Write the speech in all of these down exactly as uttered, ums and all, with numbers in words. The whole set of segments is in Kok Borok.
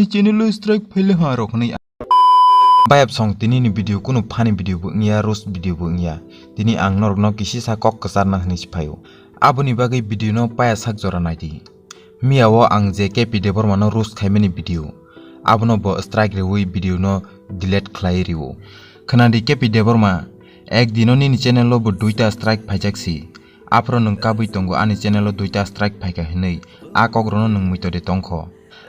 Ani channel o strike phaile ha rok hwnwi. Bayap song tini ni video kunu funny video bo wngya, roast video bo wngya. Tini ang norok no kisisa kok kwcharna hwnwi si phaio. Aboni bagwi video no paya sak jora naidi. Miya o ang je K P Debbarma no roast khaimani video, abono bo strike riwi video no delete khlai rio. Khwnadi K P Debbarma, ek dino nini channel o bo duita strike phaijak si. Aphro nwng kabwi tongo ani channel o duita strike phaikha hwnwi, a kok rokno nwng muitor de tongkho.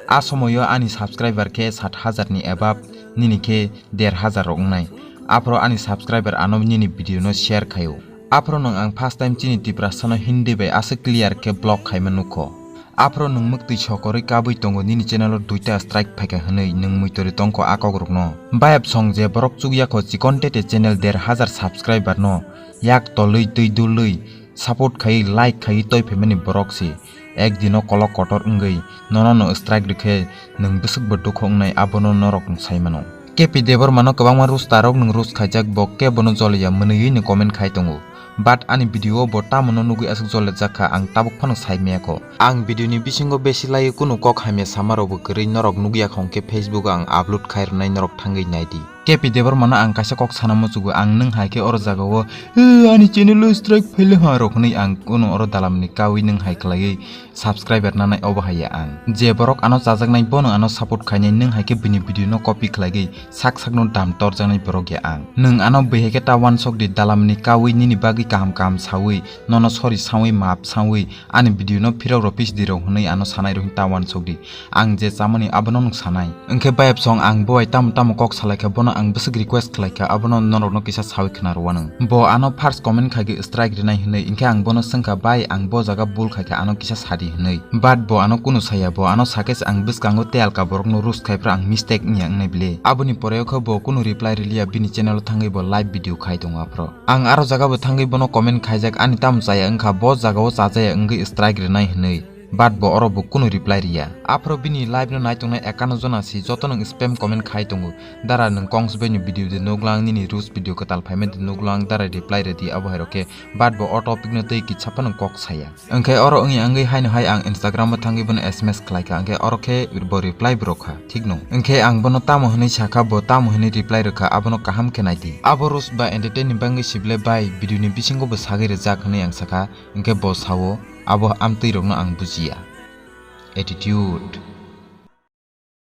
A somoio ani subscriber khe sat hajar ni above, nini khe der hajar rok wngnai. Aphro ani subscriber ano nini video no share khaio. Aphro nwng ang first time chini Tiprasa no Hindi bai aswk clear khe vlog khaima nukho. Aphro nwng mwktwi sokorwi kabwi tongo nini channel o duita strike phaikha hwnwi nwng muitor de tongkho a kok rokno. Bayap song je borok chukya kho chikon tete channel der hajar subscriber no yak tolwi twi dulwi support khai, like khai, toi phaimani borok se. Ek dino kolok kotor wngwi nono no strike rikhe nwng bwswk bo dukhu wngnai, abono norok nwng sai mano. K P Debbarma no kwbangma roast rok nwng roast khaijak, bo kebo no joliya mwnwi ni comment khai tongo. But ani video o bo tamo no nugwi aswk jolijak kha, ang tabuk phano sai maya kho. Ang video ni bisingo besi laiwi kunu kok hamya sama rok bo kwrwi norok nugya kha, hwnkhe Facebook o ang upload khai rwnai, norok thangwi naidi. K P Debbarma no ang kaisa kok sana muchugo, ang nwng hai khe oro jaga o, "Eh, ani channel o strike phaile ha," rok hwnwi ang kunu oro dalam ni kawi nwng hai khlaiwi subscriber nanai obo hai ya ang. Je borok ano chajaknai bono ano support khainai, nwng hai khe bini video no copy khlaigwi sak sak no dam torjaknai borok ya ang. Nwng ano bwi hai khe ta wansok di, dalam ni kawi nini bagwi kaham kaham sawi, nono sorry sawi, maap sawi, ani video no phirok rw pis di rw hwnwi ano sanai rw ta wansok di. Ang je chamani abono nwng sanai. Hwnkhe bayap song ang bo bai tamo tamo kok salai kha, bono ang bwswk request khlai kha, abono norokno kisa sawi khna rw anw. Bo ano first comment khai khe strike rinai hwnwi, hwnkhe ang bono swng kha, "Bai, ang bo jaga bul khai kha, ano kisa sadi," hwnwi. But bo ano kunu saya, bo ano sakhe se ang bwskango telka borokno roast khai phra ang mistake wngya wngnai bile. Aboni pore o khe bo kunu reply riliya, bini channel o thangwi bo live video khai tongo aphro. Ang aro jaga bo thangwi bono comment khaijak, ani tamo chaya wngkha, bo jaga o chajaya wngwi strike rinai hwnwi. But bo oro bo kunu reply riya. Aphro bini live no naitongnai ekano jona si joto nwng spam comment khai tongo. Dara nwng kongsbai ni video de nuklang, nini roast video kwtal phaima de nuklang, dara reply rwdi abo hai rok khe. But bo o topic no tei kitsa phano kok saya. Hwnkhe oro wngya wngwi haino hai ang Instagram o thangwi bono S M S khlai kha, hwnkhe oro khe bo reply bo rw kha, thik no? Hwnkhe ang bono tamo hwnwi sakha, bo tamo hwnwi reply rw kha, abono kaham khe naidi. Abo roast ba entertain ni bangwi sible bai video ni bisingo bo sagwi rwjak hwnwi ang sakha, hwnkhe bo sao, "Abo amtwi rokno ang bujiya." Attitude.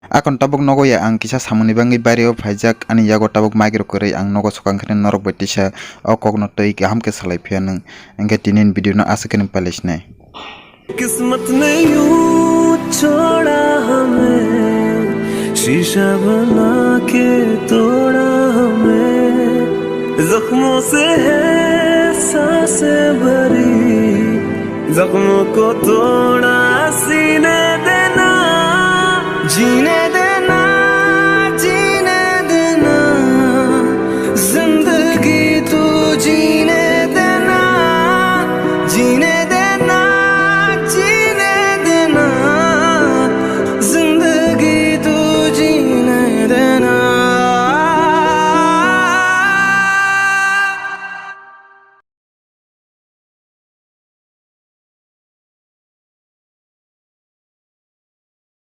Akon tabuk nogo ya ang kisa samungni bangwi baireo phaijak, ani yago tabuk mic rok kwrwi, ang nogo swkang kheno norok bai tisa o kokno twi kaham khe salai phiya nwng, hwnkhe tini ni video no aswk khe nwng pailai sinai. किस्मत ने यूं छोड़ा हमें, शीशा बना के तोड़ा हमें, जख्मों से है सांसें भरी, जख्मों को तोड़ा सीने देना, जीने